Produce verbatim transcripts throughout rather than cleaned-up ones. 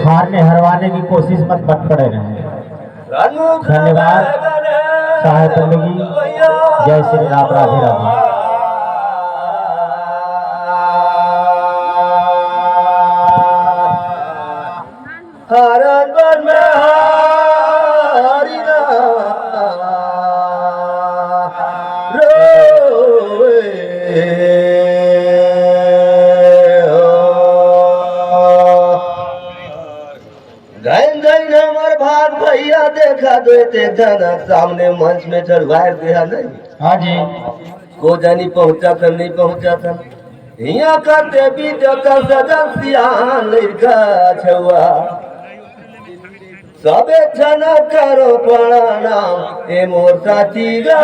हारने हरवाने की कोशिश मत, मत पड़े रहे। धन्यवाद साहेब बंदगी। जय श्री राम, राधे राधे। हरण वन में हरि राम रोए हो। धन धन हमर भाग भैया, देखा दो एक जन सामने मंच में चढ़वाए दिया नहीं। हाँ जी। को जानी पहुंचा था, नहीं पहुंचा था। हिया का देवी देवता सजन सियान लइका छउआ। सबे जन करो प्रणाम, ए मोर साथी गा।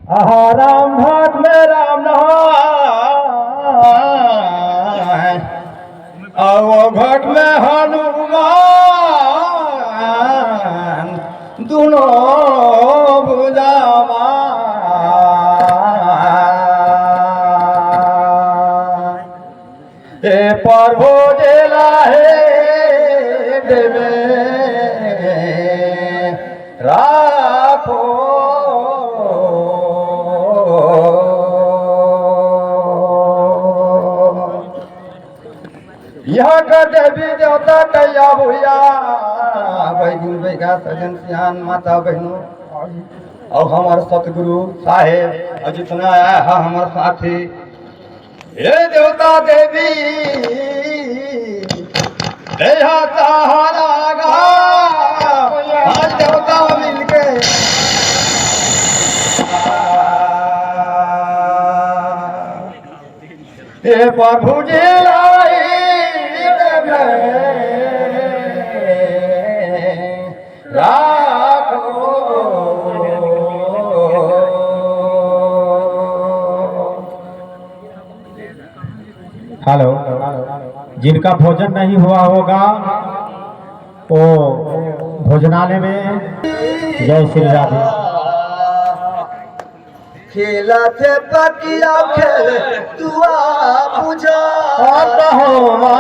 आहा, राम भक्त में राम नहाय, अउ भक्त में हनुमान, दुनो भुजामा। हे प्रभु जेला हे देवे राखो। यहाँ का देवी देवता तैया भुइया, बैगुन बैगा सजन सियान माता बहनों, और हमारे सतगुरु साहेब, और जितना आया है हमारे साथी, हे देवता देवी, देहा सहारा गा, आज देवता मिलके। हे प्रभु जी लाई देवे राखो। हेलो, जिनका भोजन नहीं हुआ होगा वो भोजनालय में। जय श्री राधे। खेला थे पकिया खेल तू आ बुझा। कहो माँ।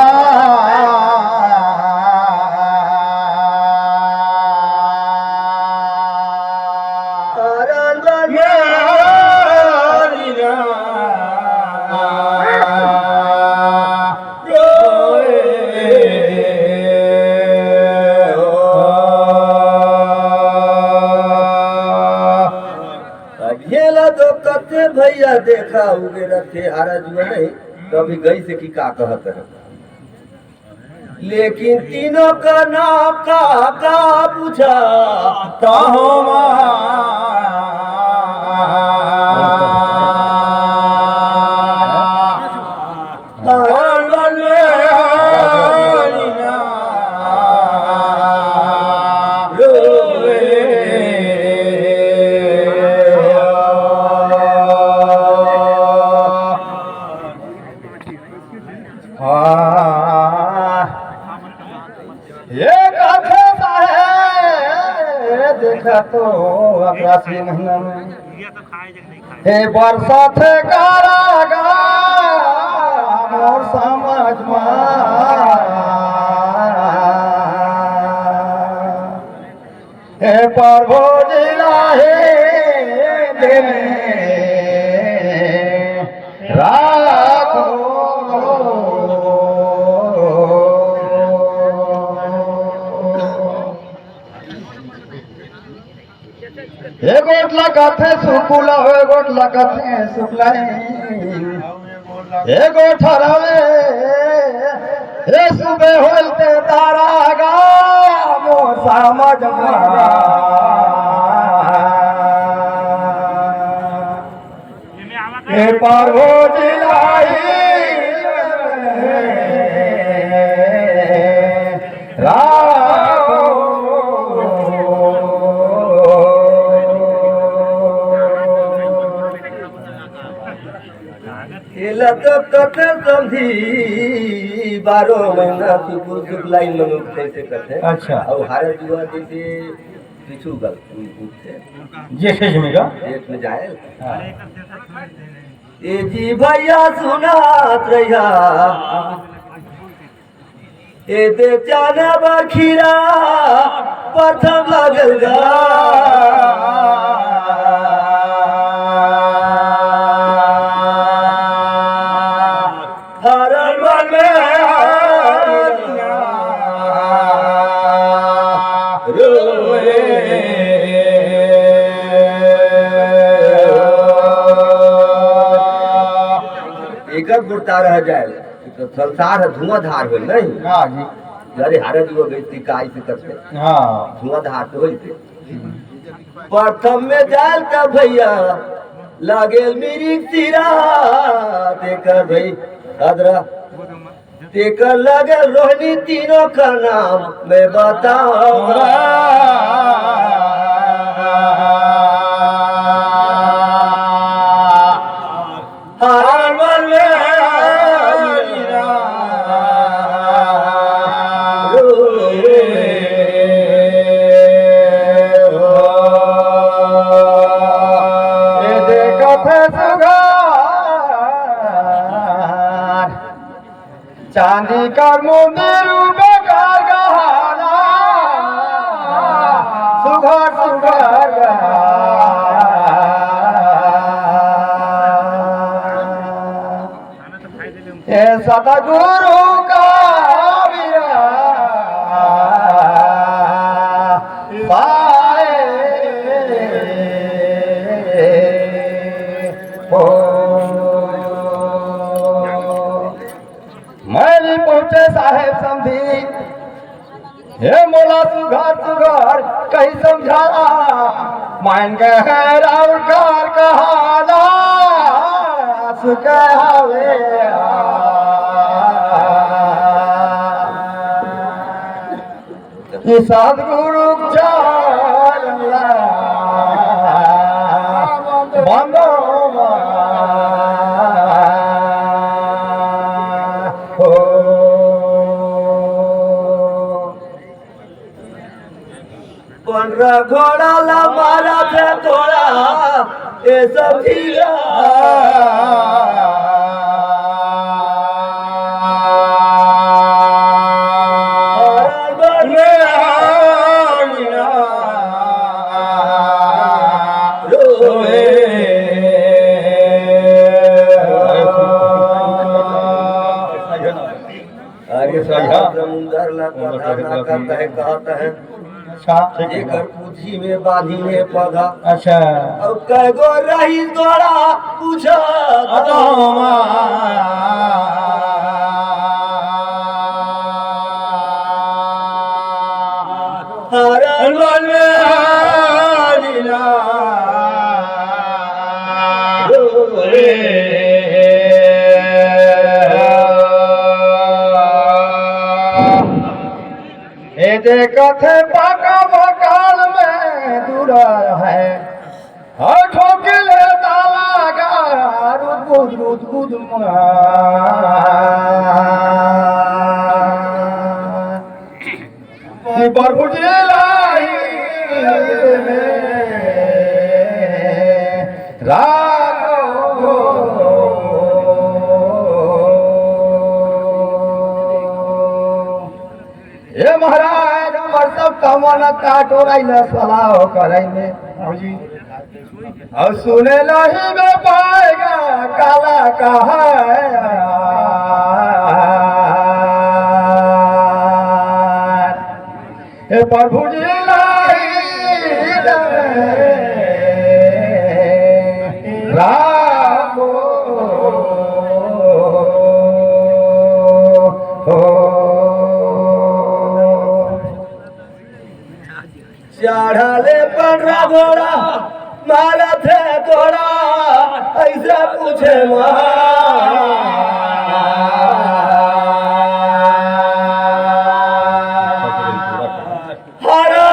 अब ये ला दो कथे भैया, देखा उगे रथे हरा जुआ नहीं, तो अभी गई से कि का कहत रहे। लेकिन तीनों का नाम का, का बुझा तो हमारा। हाँ। ये कथे साहे देखा तो अकरासी महीना में हे बरसा थे कारागा मोर समझ मा। हे प्रभु जी लाहे देने राखो। एगोट ला कथे सुकुला, एगोट ला कथे सुकलाई। एगो ठहरावे, हे सुबे होल ते तारा गा, मो समझ मा। हे प्रभु जी लाई राखो। कथे समधी, बारह महीना सुकुल सुकुलाइन मन उठथे, अइसे कथे। अच्छा। अउ हरा जुआ जइसे पीछू गल उठथे। जेठे में का? जेठ में जाए। हाँ। ए जी भइया सुनत रहिया, ए दे चाना बखीरा प्रथम लगल गा। हरण वन में हरिया रोए। एकर गुरता रह जाए। तो संसार ह धुआंधार होई नहीं। हाँ जी। अरे हरा जुआ बेइज्जती काई से करते। हाँ। धुआंधार तो होई थे। प्रथम में जाल का भइया लागेल मिरिक सिरा। तेकर भई अदरा, तेकर लागेल रोहिणी तीनों का नाम मैं बताऊंगा। हर मन में हरि नाम रोए हो। ये देखत है सुघर चांदी कर मुंदी रूप कर गहना, सुघर सुघर गहना। हे सतगुरु का विरह पाए हो। मैं नहीं पहुंचे साहेब समधी, हे मोला सुघर सुघर कही समझा। मान गए हैं राउर कर कहाना, सुख हवे। कि सतगुरु चरण बंदो हो। पंडरा घोड़ा ला मारा थे तोड़ा, ए सब जिला। अरे समुंदर ला कथा ना करता है, कहता है। अच्छा। एकर पूछी में बांधी में पौधा। अच्छा। अउ कै गो रही तोरा पूछत। हरण वन में हरिया। ए देखत हे पाका मकान में दूरा है, हर ठोके ले ताला गार, रुद बुद, रुद बुद मार। कि प्रभु जी लाई में राखो। हे महाराज, हमर सब कमन काटो रहिला सलाह करई में। हाँ जी। अउ सुने नहीं में पाएगा काला कहा। हे प्रभु जी लाई दे राम हो। चढ़ाले पंडरा घोड़ा, मारत हे तोड़ा, अइसे पूछे माँ। हरा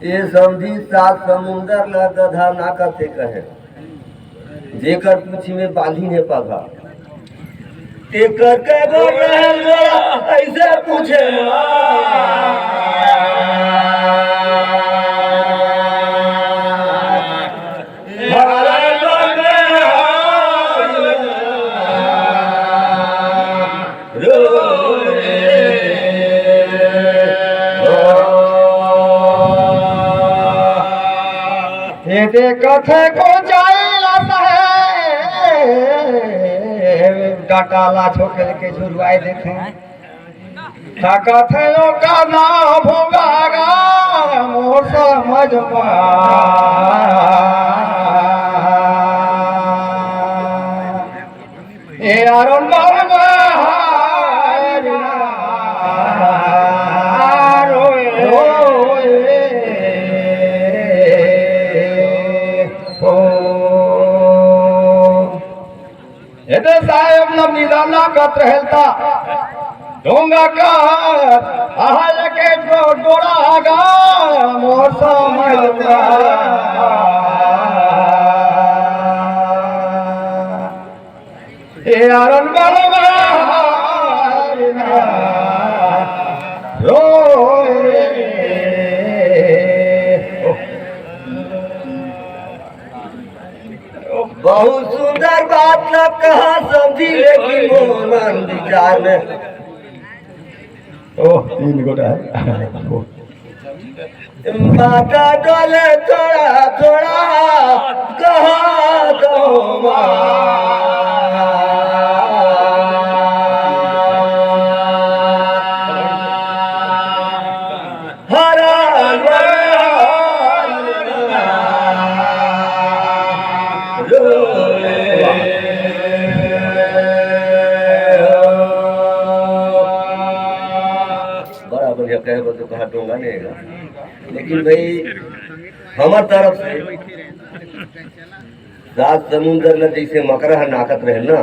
ए समधी, सात समुंदर ला गधा ना कथे कहे, जेकर पूछी में बांधी हे पगहा। तेकर के गो रहल बा, ऐसे पूछे माँ। एदे कथे को जाइला साहेब, डटाला छोकल के झुरवाए देथे। का कथे ओका ना भोगागा मोर समझ मा। ए अरुण बाबा, रोए, रोए, ओ। एदे साहेब नब निदाना कत रहलता। डोंगा का आहा लेके डो-, डोड़ा आगा मोर समझ मा। ए अरुण बाबा, रोए। बहुत सुंदर बात ला कहा समधी, लेकिन मोर मन विचार में ओह, तीन गोटा है। बाटा डोले थोड़ा थोड़ा, कहा दो माँ। हरा बड़ा बढ़िया कहे बर तो कहा डोंगा नहीं है, लेकिन भाई, हमर तरफ से सात समुंदर ल जइसे मकरा ह नाकत रहे ना,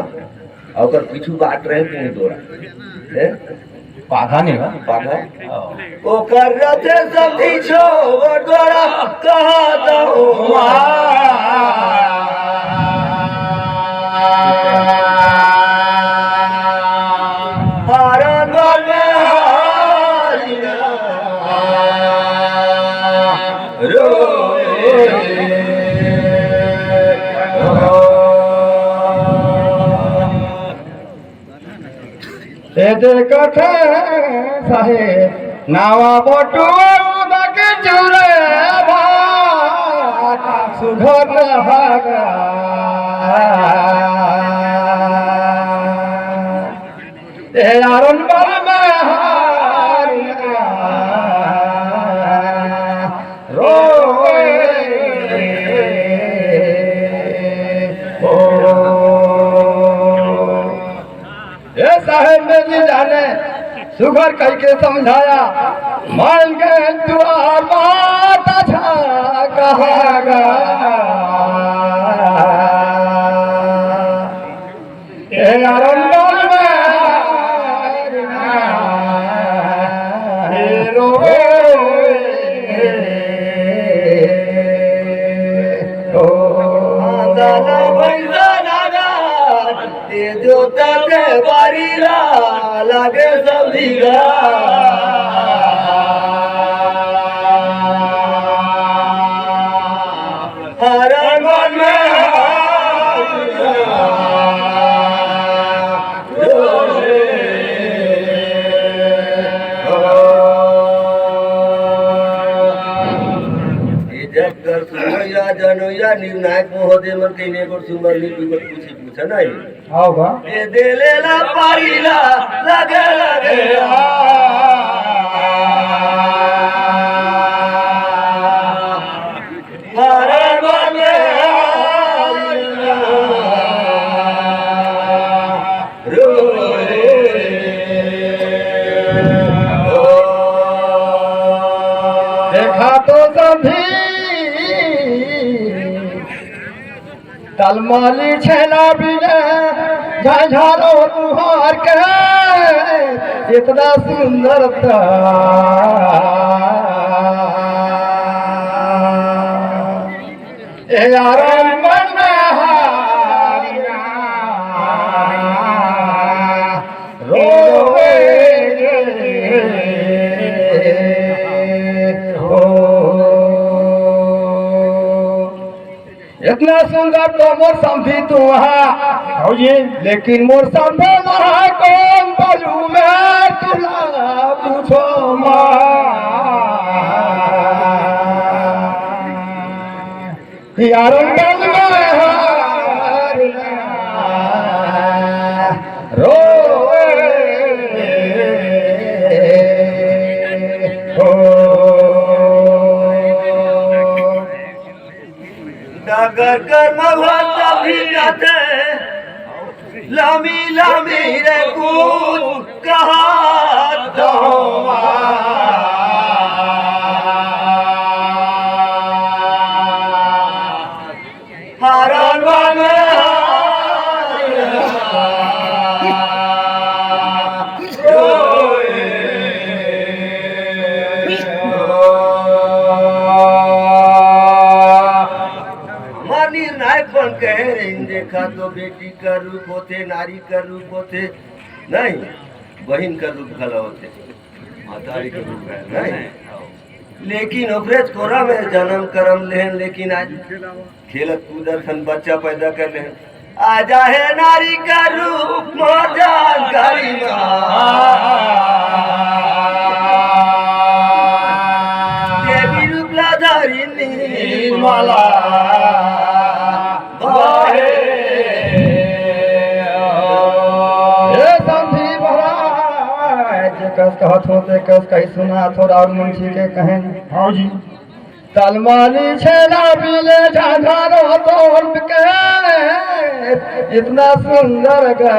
अउ ओकर पीछू बाट रहे तीन डोरा, हैं? पाघा नहीं बा? पाघा। ओकर रथे समधी छो डोरा कहा दो। हारन बने हारिया। ए दे कथे साहेब, नावा बटुआ उदक जुरे भात सुघर हगा। ए अरुण बल में हारिया रोए हो। ए साहेब में जी जाने सुघर कह के समझाया, मान के दुआ बात अच्छा कहा गा। ए अरंडल में ए रोए ओ आंदल भैंसा नागा, ए जोता के बारी ला लागे सब दिगा। हर मन में ये जब कर सुनोया जनोया निर्णायक महोदय मन कहीं ने को सुमर नहीं, तू कुछ पूछे पूछे नहीं। आओ बा। ये देले ला पारी ला लगे लगे आ। हर बने रोए। देखा तो सभी तलमाली छेना बिने झाझारो तुहार के इतना सुंदरता। ए यारन मन में हारिया रोवे हो। इतना सुंदर तो मोर समधी तू हा। हौ जी। लेकिन मोर समधी महा कौन बाजू में तुला पूछो माँ। यारन मन में हारिया रोवे हो। डगर कर महुआ तभी जाते, लामी लामी रे कूद कहा दो। हरण वन हमार निर्णायक बन कहे रहिन, देखा तो बेटी का रूप होते, नारी का रूप होते, नहीं, बहिन का रूप घला होते, महतारी का रूप है, नहीं। लेकिन ओकरे कोरा में जन्म करम लेहन, लेकिन आज खेलत कूदत हन, बच्चा पैदा कर लेहन। आजा हे नारी का रूप मा जानकारी मा। देवी रूप ला धरी निर्मला। बाहे। हे समधी महाराज, जे कस कहत हो, ते कस कही सुनात हो, राउर मुंशी के कहेन। हौ जी। तलमानी छेना पीले झांझरो तोड़ के, इतना सुंदर गा।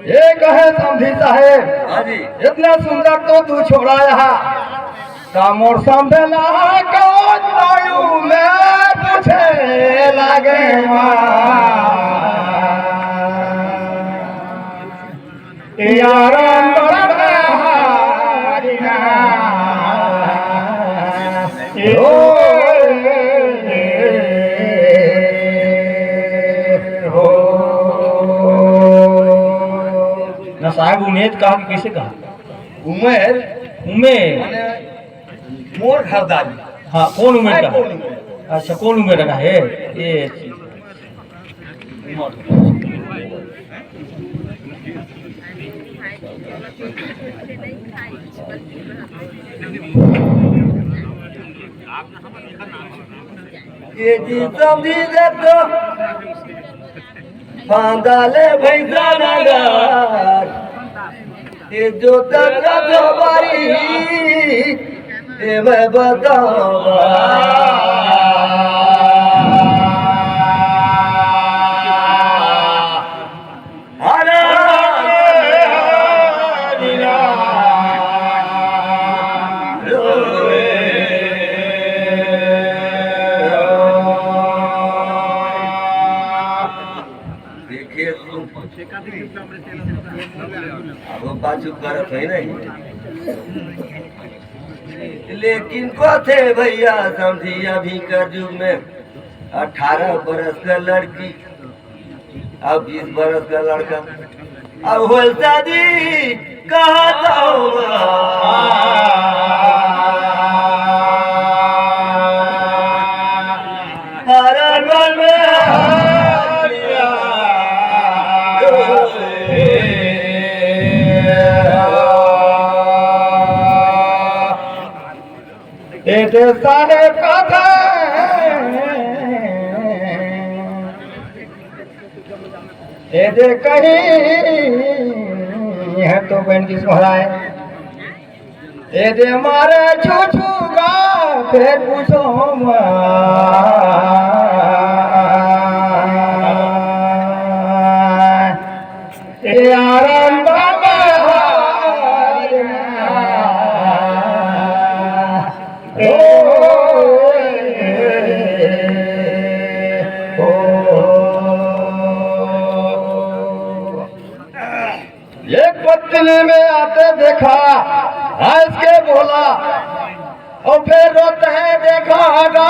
ये कहे समधी साहेब, हाँ जी। इतना सुंदर तो तू छोड़ा यहाँ, का मोर समधी ला कौन बाजू में पूछे लागे माँ। यारन बड़ा हारिया। ओ, हो। ना साहब, उमेद कहा कि कैसे कहा? उमेर? उमेर। माने मोर घरदारी। हाँ, कौन उमेर मैं का? कौन उमेर? अच्छा, कौन उमेर का है? ये ये जी समझी दे तो फांदा ले भैंसा नगर। ये जो तक बारी, ये मैं बताऊंगा। हरा देखिए, अब बाजू करत है नहीं, लेकिन को थे भैया समझी, अभी कर युग में अठारह बरस का लड़की अब बीस बरस का लड़का, अब होल शादी कहा तो हरण वन में हारिया। ए दे साहेब का था। ए दे कहीं है तो बहन की सोहराए। ए दे मारे छू छू गा, फिर पूछो माँ। ए आराम बाबा। देखा, हंस के बोला, और फिर रोते हैं देखा गा,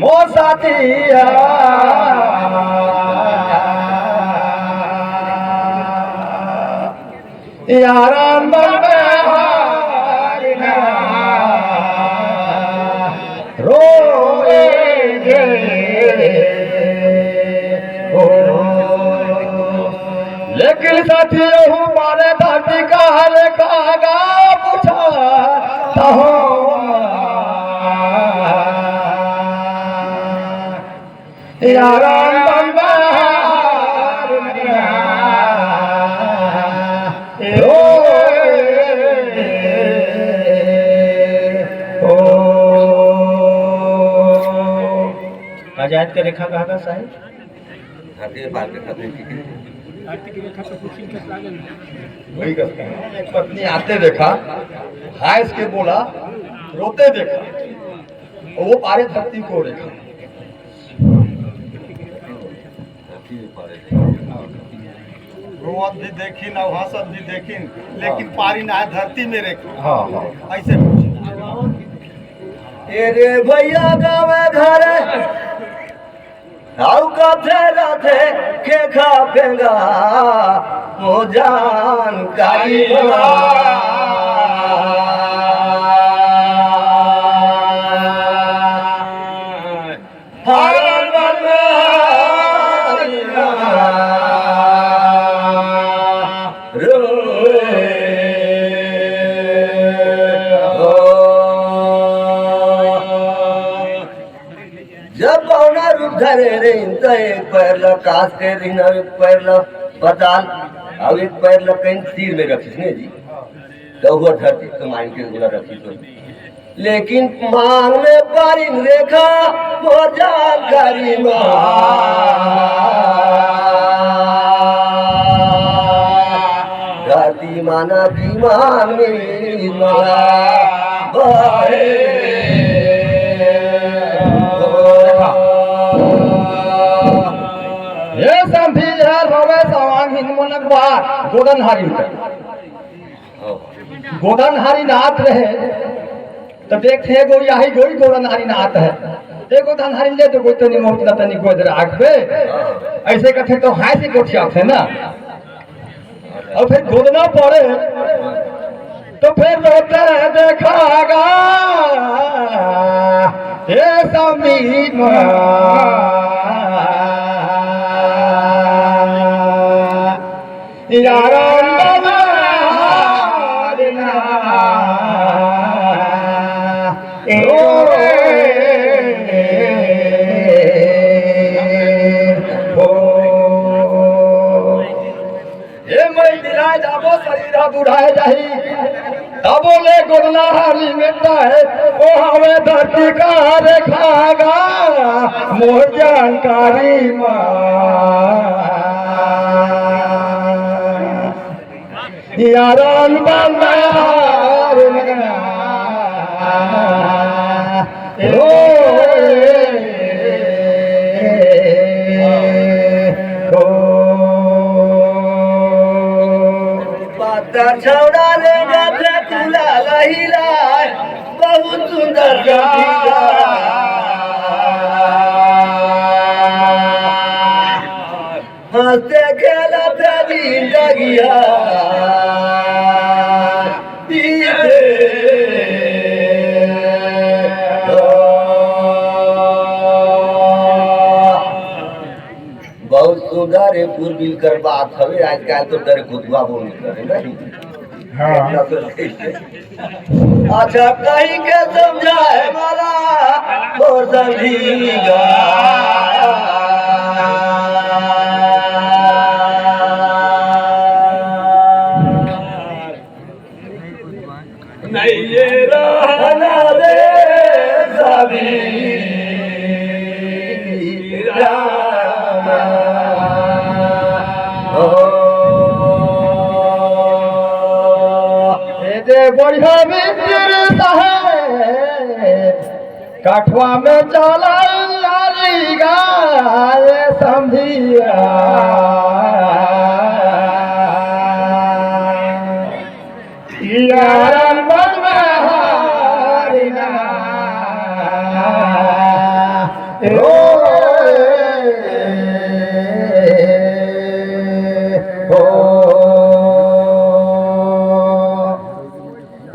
मोर साथिया। यारन बन में हारना रोए गे हो। लेकिन साथी, यहू मारे धरती का हाल कागा पूछा तहो। यारन बन में हारना रोए हो। आजाद के रेखा कहाँ का साहेब? धरती पार के खतरे की। वही करते हैं। पत्नी आते देखा, हंस के बोला, रोते देखा, और वो पारे धरती को देखा। रोवत भी देखिन और हंसत भी देखिन, लेकिन हाँ। पारी ना है धरती में रेखा। हाँ, हाँ। ऐसे पूछे। ए रे भैया गावे घर, आउ कथे रथे खेखा पेंगा, मो जानकारी बा। जब पौना रूप धरे रहिन, त एक पैर ल कास के रहिन, अउ एक पैर ल पताल, अउ एक पैर ल कहीं तीर में रखिस ने जी। त वो धरती के माइन के उला रखिस। लेकिन मांग में पारिन रेखा, मोर जानकारी मा। धरती माना की मांग में मला बाहे। ये समधी, ये रोवे सवांग हिन मुनक बा, गोदन हारी उतर। गोदन हरिनाथ रहे, त देखथे एगो याही गोई गोदन हरिनाथ है। एगो धन हरिन ले तो गोई तनी मोट ला तनी गोद राख बे। ऐसे कथे तो हाय से गोठिया थे ना। और फिर गोदना पड़े, तो फिर रोते हैं देखागा। हे समीमा। यारन बना हारना। ओ रे, ओ। ए मई दिलाए जाबो, शरीर ह बुढ़ाए जाही। तबो ले गोदना हारी में ताहे, ओ हवे धरती का रेखागा, मोर जानकारी मा। यारन बंदार नगना। ओ, ओ। पातर छौड़ा रे गथे कुला लहिला, बहुत सुंदर गीत। हंसते खेलते जिंदगिया बीते। बहुत सुंदर है पूर्वी कर बात हवे, आजकल तो दर कुतुआ बोल करे नहीं। हाँ। अच्छा, कहीं के समझाए वाला मोर संगीगा। नहीं ये रहना रे सभी रामा। ओ, ए दे बढ़िया मित्र साहेब, कठवा में चला लाली गाए समझिया। यारन बन में हारिना। ओ, ओ।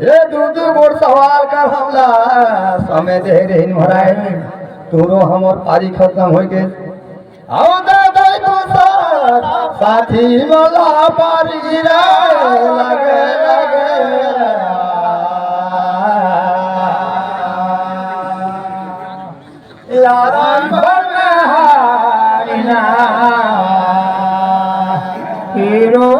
ये दू दू गोट सवाल कर हमला समय दे रहिन महाराज। तोरो हमर पारी खत्म होई गे। अउ दे दे तू साथ, साथी वाला पारी गिरा लगे लगे। यारन बन में हारिना, हीरो